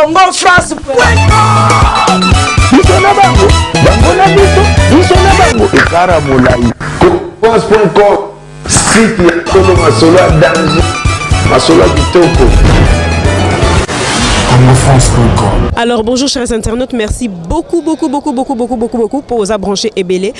Congo France. Biso na bango, bango na biso, biso na bango, ekara molai. France.com, site ya solo, masolo ya danger, masolo ya kitoko. congofrance.com. Alors bonjour chers internautes, merci beaucoup beaucoup beaucoup beaucoup beaucoup beaucoup beaucoup pour vous brancher ebele.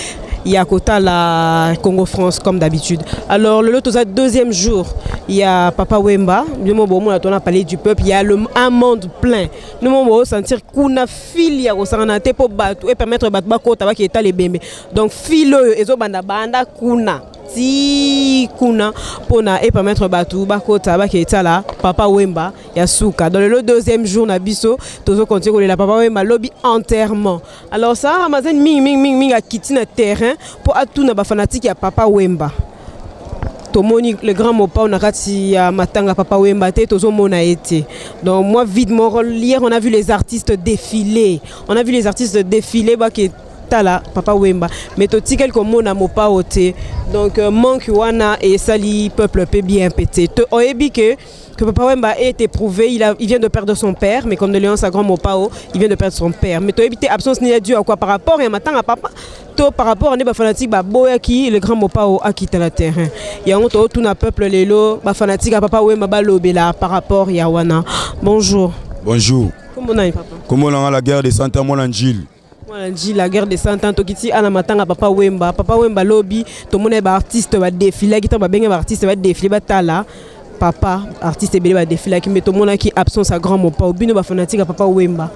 Ya kotala Congo France comme d'habitude. Alors le lot deuxième jour, il y a Papa Wemba, nous on a parlé du peuple, il y a un monde plein. Nous on sentir kuna file ya kosangana te po bato et permettre bato bakota baketa lebembe. Donc file oyo ezobanda banda kuna ti kuna mpona e permettre bato bakota baketala Papa Wemba ya suka. Dans le deuxième jour na biso, tozocontinue kolela Papa Wemba, lobi enterrement. Alors ça Ramazan mingi mingi mingi mingi akiti na terrain mpo atuna bafanatike ya Papa Wemba. Tomoni le grand Mopao na kati ya matanga Papa Wemba te, tozomona ye te. Donc moi vide moko. Hier on a vu les artistes défiler, on a vu les artistes défiler bake tala Papa Wemba, mais totikali komona Mopao te. Donc manque wana esali peuple mpe bien pe te. Oyebi que Papa Wemba est éprouvé, il vient de perdre son père, mes condoléances à grand Mopao, il vient de perdre son père. Mais toyebi te absence ni dû à quoi, par rapport ya matanga papa to par rapport nde bafanatique baboyaki le grand Mopao akita na terrain. Yango totuna peuple lelo, bafanatique ya Papa Wemba balobela par rapport ya wana. Bonjour. Bonjour. Kombo nani, papa? Kombo nanga la guerre de Santa, mwana Njili. Mwana Njili, la guerre de 100 ans. Tokiti ana matanga Papa Wemba. Papa Wemba lobi tomoni baartiste badefilaki ntango babenge baartiste badefile batala papa, artiste ebele badefilaki, mais tomonaki absence ya grand Mopao. Bino bafanatique ya Papa Wemba,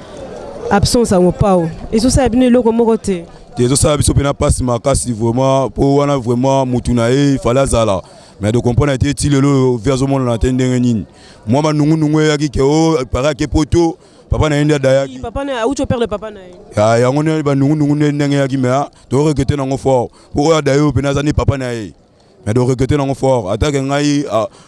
absence ya Mopao ezosala bino eloko moko te? Te, ezosala biso mpena mpasi makasi vraiment, mpo wana vraiment mutu na ye fallait azala, mais de comprendre te ti lelo vi azomonana te. Ndenge nini mwa banungunungu eyaki ke o pare ake poto, papa na ye nde adayaki. Papa na auti operdre papa na ye. Ya, yango nde banungunungu nde ndenge eyaki, mais toregretter nango fort, mpo oyo adaye oyo mpena aza nde papa na ye, mais toregretter nango fort. Atake ngai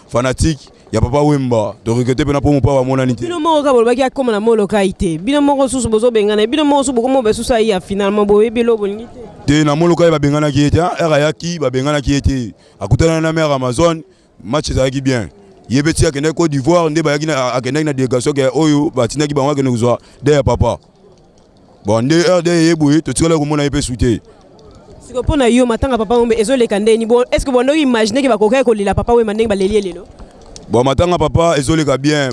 fanatique ya Papa Wemba, toregretter mpena mpo mopa bamonani te. Bino moko kaka bolobaki akóma na Molokai te, bino moko susu bozobengana, bino moko susu bokoma basusu ayiya. Finalement boyebi eloko bolingi te. Te, na Molokai babenganaki ye te. Ere ayaki, babenganaki ye te. Akutana na mare Amazon, match ezalaki bien. Ye mpe ti akendaki Côte d'Ivoire nde bayaki, akendaki na délégation ke oyo batindaki bango akende kozwa de ya papa. Bon, nde rd eye boye, totikala komona ye mpe su te. Siko mpo na yo, matanga Papa Wemba ezoleka ndeni? Bon, est ce que bondo imagine ke bakokaki kolela Papa Wemba ndenge baleli ye lelo? Bon, matanga papa ezoleka bien.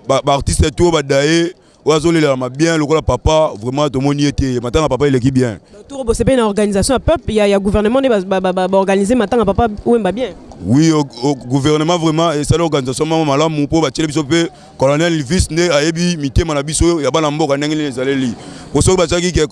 Baartiste to badaye oyo azolelama bien lokola papa, vraiment tomoni ye te. Matanga papa eleki bien. Tour bosepeli na organisation ya peuple, ya gouvernement nde baorganize matanga Papa Wemba bien? Oui, au gouvernement vraiment esali organisation mama malamu, mpo batieli biso mpe colonel Vice nde ayebi mitema na biso ya bana mboka ndenge nini ezaleli, po soki batiaki ke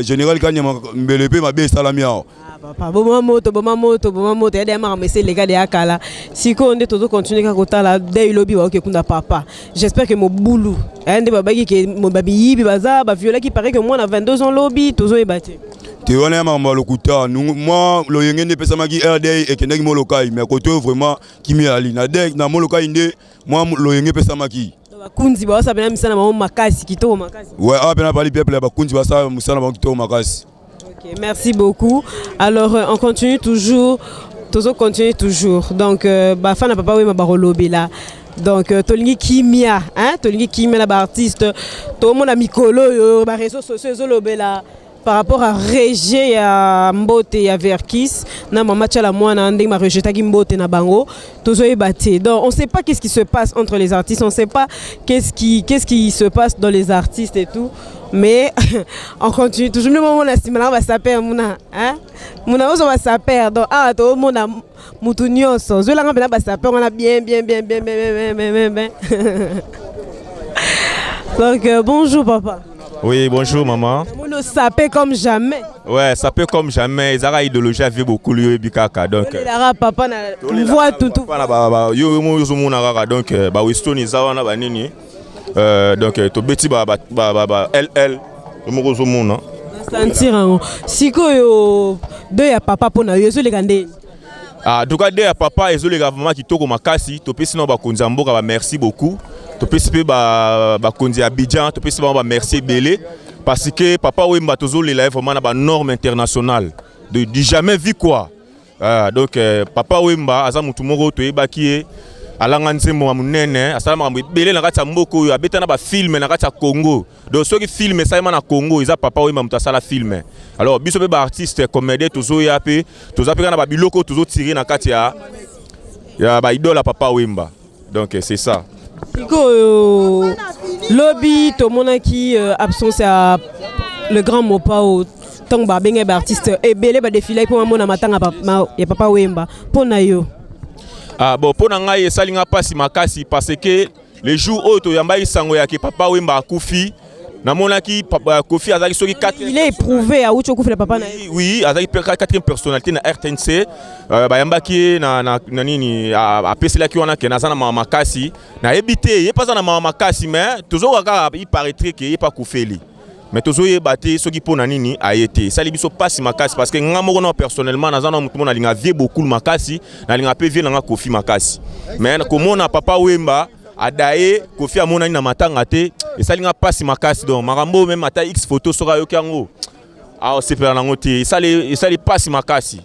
général Kanyama mbele mpe mabe esalami awa. Ah, papa, boma moto, boma moto, boma moto ya deya makambo esi eleka deya kala. Sikoyo nde tozocontinue kaka kotala dei lobi baoki ekunda papa. J'espère que mobulu aya nde babaki ke babiyibi baza baviolaki paraît que mwana 22 ans lobi, tozoyeba te. Te, wana ya makambo ya lokuta. Mwa loyenge nde epesamaki rd ekendaki Molokai, mais kote oyo vraiment kimia ali na de na Molokai nde mwa loyenge epesamaki. Donc bakunzi baosala mpena misala bango makasi, kitoko makasi. Ouais, awa mpena pali peuple ya bakunzi basala mosala bango kitoko makasi. Ok, merci beaucoup. Alors, on continue toujours, toujours continue toujours. Donc, bafana Papa Wemba bakolobela. Donc, tolingi kimia, hein, tolingi kimia na ba artiste. Tomona mikolo yo ba réseaux sociaux ezolobela par rapport à rejet ya mbote ya Verkis na mama Tshala Mwana, ndenge barejetaki mbote na bango, tozoyeba te. Donc on sait pas qu'est-ce qui se passe entre les artistes, on sait pas qu'est-ce qui se passe dans les artistes et tout, mais on continue toujours. Nous mona nsima nanga basaper muna, hein, muna ozo basaper. Donc awa toomona mutu nyonso ozwelanga mpena basaper wana bien bien bien bien bien bien bien bien bien. Donc bonjour papa. Oui, bonjour maman. Namoni osapé comme jamais. Ouais, sapé comme jamais. Ezaka idéologie avait beaucoup lieu bikaka. Donc olelaka papa na voix tutu. Pana ba yo yo ozomona kaka, donc ba Weston eza wana banini. Donc tobeti ba LL yo moko ozomona. Sentir yango. Sikoyo deuil ya papa mpo na yo ezoleka ndeni? Ah, en tout cas deuil ya papa ezoleka vraiment kitoko makasi. Topesi na bakonzi ya mboka ba merci beaucoup. Topesi mpe bakonzi ya Abidjan, topesi bango ba merci ebele, parce que Papa Wemba tozolela ye vraiment na banorme internationale du jamais vu quoi. Ah, donc papa Wemba aza motu moko toyebaki ye. Alanga nzembo ya monene, asala makambo ebele na kati ya mboka oyo, abeta na bafilme na kati ya Congo. Donc soki film esalema na Congo, eza Papa Wemba moto asala film. Alors biso mpe baartiste comédien tozoya mpe, toza mpe kaka na babiloko oyo tozotire na kati ya baidole ya Papa Wemba. Donc c'est ça. Sikoyo lobi tomonaki absence ya le grand Mopao ntango babengaki baartiste ebele badefilaki mpo bamona matanga ya Papa Wemba. Mpo na yo? Ah bon, mpo na ngai esali nga mpasi makasi parce que le jour oyo toyambaki sango yake Papa Wemba akufi, namonaki Kofi azalaki soki 4 Il est éprouvé, awuti okufela papa na ye. Oui, azalaki quatrième personnalité na RTNC. Bayambaki ye na nini, apeselaki wana ke naza na mawa makasi. Nayebi te ye mpe aza na mawa makasi, mais tozokoka kaka, il paraîtrait ke ye mpe akufeli, mais tozoyeba te soki mpo na nini aye te. Esali biso mpasi makasi parce que nga moko na personnellement naza na motu mo nalinga vie bokulu makasi, nalinga mpe vie nanga Kofi makasi, mais komona Papa Wemba adaye, Kofi amonani na matanga te, esali nga mpasi makasi. Donc makambo oyo, même ata X photo, soki ayoki yango aosepela nango te. Esali mpasi makasi.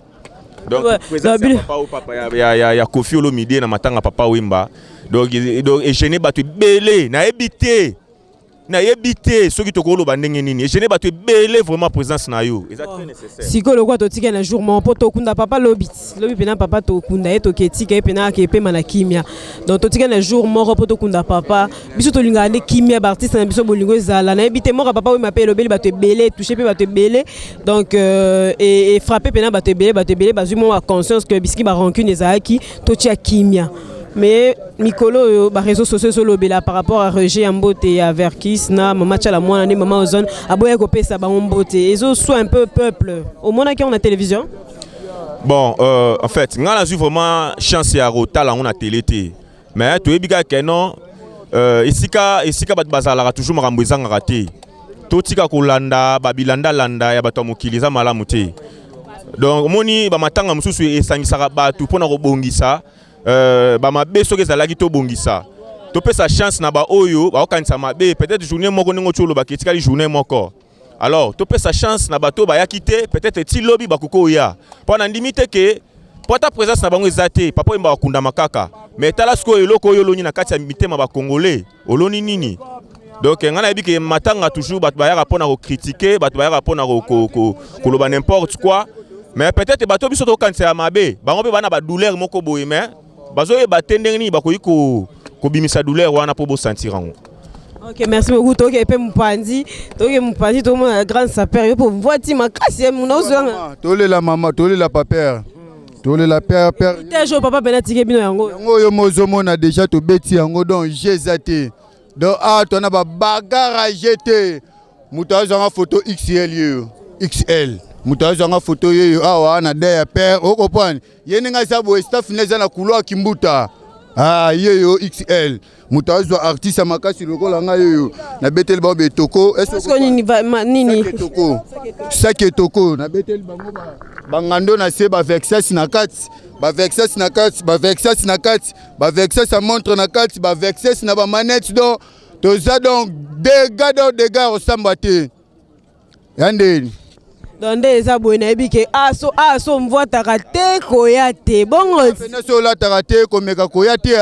Donc présence ya papa o papa ya Kofi Olomide na matanga Papa Wemba, donc egêner bato ebele. Nayebi te soki tokoloba ndenge nini. Egêner bato ebele vraiment, présence na yo eza très nécessaire. Sikoyo lokola totika na jour moko mpo tokunda papa lobi, lobi mpena papa tokunda ye, toketika ye mpena ake epema na kimia. Donc totika na jour moko mpo tokunda papa. Biso tolingaka nde kimia, baartiste na biso bolingo ezala. Nayebi te, moko Papa Wemba mpe elobeli bato ebele, touche mpe bato ebele, donc efrappe mpena bato ebele. Bato ebele bazwi mwa conscience que bisiki barancune ezalaki, totia kimia. Mais mikolo oyo baréseaux sociaux ezolobela par rapport à rejet ya mbote ya Verkis na mama Tiala Mwana, nde mama Ozone aboyaki kopesa bango mbote, ezoswa un peu peuple. Omonaki yango na télévision? Bon, en fait ngai nazwi vraiment chance ya kotala yango na télé te, mais toyebi kaka ke non, esika bato bazalaka toujours makambo ezangaka te. Totika kolanda babilandalanda ya bato ya mokili, eza malamu te. Donc omoni bamatanga mosusu esangisaka bato mpona kobongisa bamabe soki ezalaki, tobongisa, topesa chance na baoyo bakokanisa mabe. Peut-être journée moko, ndenge oti olobaka, etikali journée moko. Alors topesa chance na bato oyo bayaki te, peut-être ti lobi bakoki oya, mpo na ndimi te ke po ata présence na bango eza te, Papa Wemba akundama kaka. Mais tala sikoyo eloko oyo oloni na kati ya mitema bakongole, oloni nini? Donc ngai nayebi ke matanga toujours bato bayaka mpona kocritiquer, bato bayaka mpona koloba n'importe quoi. Mais peut-être bato biso tokokanisa ya mabe, bango mpe bana badouleur moko boye, mais bazoyeba te ndenge nini bakoki kobimisa douleur wana mpo bosentir yango. Ok, merci beaucoup. Toke mpe mopanzi, toke mopanzi, tomona grande sapeur yo mpo mvwati makasi ya muna ozwanga. Tolela mama, tolela papere, tolela père, père. Te jo papa mpena tike bino yango. Yango oyo mozomona déjà tobeti yango, donc je eza te. Donc awa tona babagarre age te. Moto azwanga photo XL yeyo, XL moto azwanga photo yeyo awa na de ya père. Okopane ye ndenge aza boye, staff ne eza na couloir Kimbuta. Ah, yeyo XL, moto azwa artiste ya makasi lokola ngai oyo nabeteli bango betoko. Nini? Etoko, saki etoko, nabeteli bango bangando na se, bavexas na kati, bavexas na kati, bavexas na kati, bavexas ya montre na kati, bavexas na bamanete. Donc toza donc dégâts, donc dégâts ya kosamba te ya ndeni. Donc nde eza boye, nayebi ke aso aso mvwataka te koya te bongo. Pena so olataka te, komeka koya te.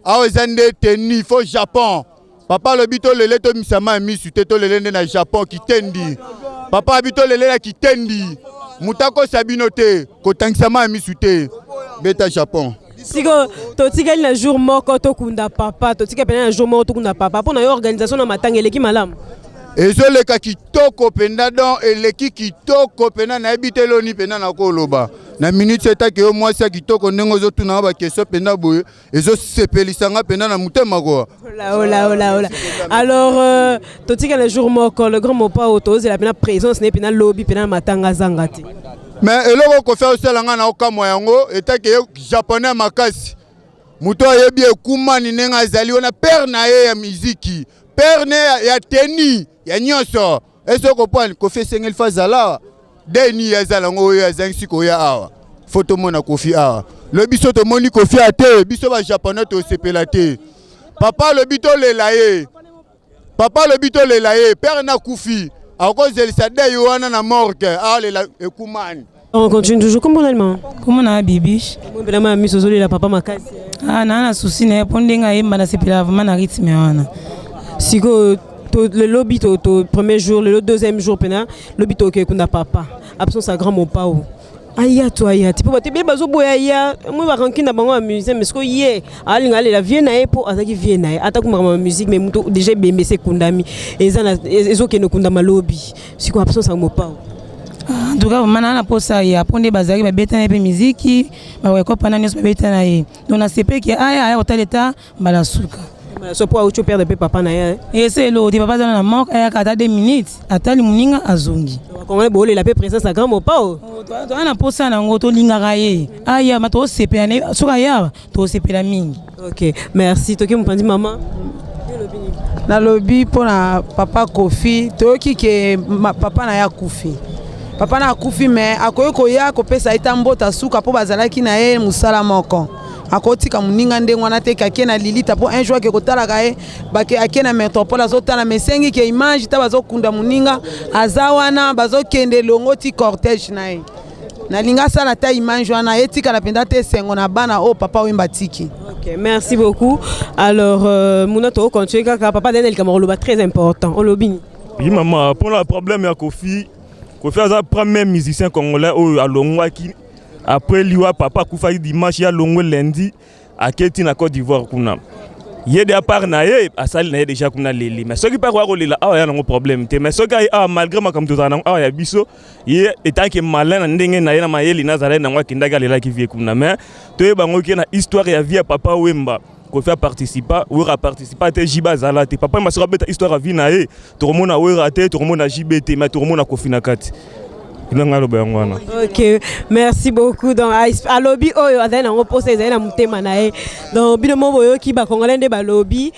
Awa eza nde teni fo Japon. Papa alobi tolele, tomisama ya misu te, tolele nde na Japon kitendi. Papa abi tolele na kitendi, moto akosa bino te, kotangisama ya misu te, beta Japon. Siko totikali na jour moko tokunda papa, totikali pena na jour moko tokunda papa. Mpo na yo, organisation na matanga eleki malamu? Ezoleka kitoko mpenza, donc eleki kitoko mpenza. Nayebi te eloni mpenza nakoloba na minute etaki yo mwasi ya kitoko ndenge ozotunanga baquestion mpenza boye, ezosepelisanga mpenza na motema koa. Ola ola ola ola. Alors totikali na jour moko, le grand Mopao tozela mpena présence na ye mpena lobi mpena na matanga azanga te. Mais eloko Kofi osala ngai na okamwa yango, etaki ye japonais makasi, moto ayebi ekumani ndenge azali wana, père na ye ya miziki, père ne ya teni ya nyonso. Ese okopwani Kofi esengeli fa azala awa. Deni azala yango oyo azangisi koya awa, fo tomona Kofi awa lo. Biso tomoni Kofi ate, biso bajaponais tosepela te. Papa alobi tolela ye, papa alobi tolela ye. Père nakufi, akozelisa dei wana na morgue, alela ekumani. On continue toujours. Kombo nani, mama? Kombo na Bibiche. Mpena ma miso ozolela papa makasi. Ah, naa na souci na ye mpo ndenge ayemba, nasepela vraiment na rythme wana. Sikoyo le lobi to premier jour, lelo deuxième jour mpena lobi tokeke kunda papa. Absence ya grand Mopao, aya to aya te mpo bato ebele bazoboya ya moi barancune na bango ya musicien, mais sikoyo ye alinga alela vie na ye mpo azalaki vie na ye, ata makambo ya musique, mais moto déjà ebembe ese ekundami, eza ezokende kundama lobi. Sikoyo absence ya Mopao? En tout cas, vraiment naa na mposa ya mpo nde bazalaki babeta na ye mpe miziki, bakoekopana nyonso babeta na ye. Donc nasepeki aya kotala eta mbala suka. So mpo auti operdre mpe papa na ye. Ese eloko te, papa aza na morgue, ayaka ata 2 minutes, atali moninga, azongi. Bakongole bolela mpe présence ya grand Mopao. Toza na mposa nango, tolingaka ye, aya ma tosepela na ye. Soki aya, tosepela mingi. Ok, merci. Toki mopanzi, mama. Nalobi mpona papa Kofi, toyoki ke papa na ye akufi, papa na akufi, mais akoki koya kopesa ye ta mbota suka mpo bazalaki na ye mosala moko. Akotika moninga ndenge wana te, ake na lilita mpo un jour ake kotalaka ye, ake na métropole, azotala, mais esengi ke image ta bazokunda moninga aza wana, bazokende elongo ti cortège na ye. Nalingi asala ta image wana, etikala mpenza te esengo na bana oyo papa Wemba tiki. Ok, merci beaucoup. Alors, muna to continuer kaka papa Daniel Kamaro, très important. Olobi. Oui mama, mpona problème ya Kofi, Kofi aza premier musicien congolais oyo alongwaki après liwa papa. Akufaki dimanche, ye alongwe lundi, aketi na Côte d'Ivoire kuna. Ye de apart na ye asali na ye déjà kuna leli, mais soki mpe akoya kolela awa, ya nango problème te. Mais soki aye awa, malgré makambo tozala nango awa ya biso, ye etanke malin na ndenge na ye na mayeli nazala ye nango, akendaki alelaki vie kuna. Mais toyeba yango ke na histoire ya vie ya papa Wemba, Kofi aparticipa, Wera aparticipa te, JB azala te. Papa Wemba soki abeta histoire ya vie na ye, tokomona Wera te, tokomona JB te, mais tokomona Kofi na kati. Ndenge aloba yango wana. Ok, merci beaucoup. Donc alobi oyo azali nango mposa, ezali na motema na ye. Donc bino mo boyoki bacongolais nde balobi,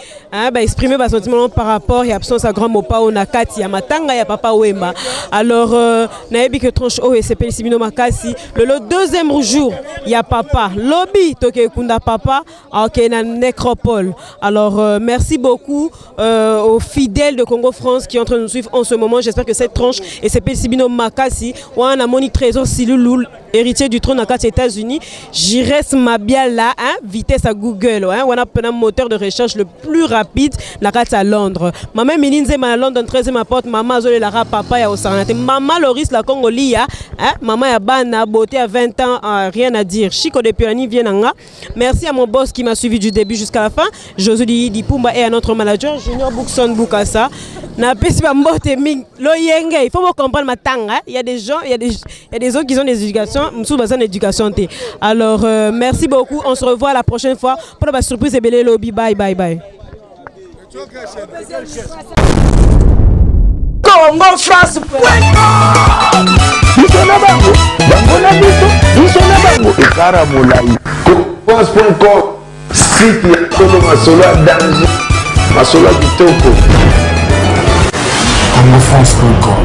baexprime basentiment par rapport ya absence ya grand Mopao na kati ya matanga ya papa Wemba. Alors nayebi ke tranche oyo esepelisi bino makasi. Lelo deuxième jour ya papa, lobi toke ekunda papa, ok, na nécropole. Alors merci beaucoup aux fidèles de Congo France qui est en train de nous suivre en ce moment. J'espère que cette tranche esepelisi bino makasi. Wana moni Trésor Silulu, héritier du trône na kati États-Unis, Jires Mabiala, hein, vitesse à Google, hein, wana pena moteur de recherche le plus rapide na kati à Londres. Mama Emilie Nzema na London 13e porte, mama azolela papa ya osangana te. Mama Loris la Congolia, hein, mama ya bana beauté à 20 ans, rien à dire. Chico de Piani vient nanga. Merci à mon boss qui m'a suivi du début jusqu'à la fin, Josué Di Pumba, et à notre manager Junior Bookson Bukasa. Napesi bambote mingi loyenge. Il faut me comprendre matanga, il y a des gens, il y a des autres qui ont des éducations, mosusu baza na éducation te. Alors merci beaucoup, on se revoit la prochaine fois pour la surprise ebele lobi. Bye bye bye. Congo France. Biso na bango, bango na biso, biso na bango, ekara molai. France.com, site ya solo, masolo ya danger, masolo ya kitoko. congofrance.com.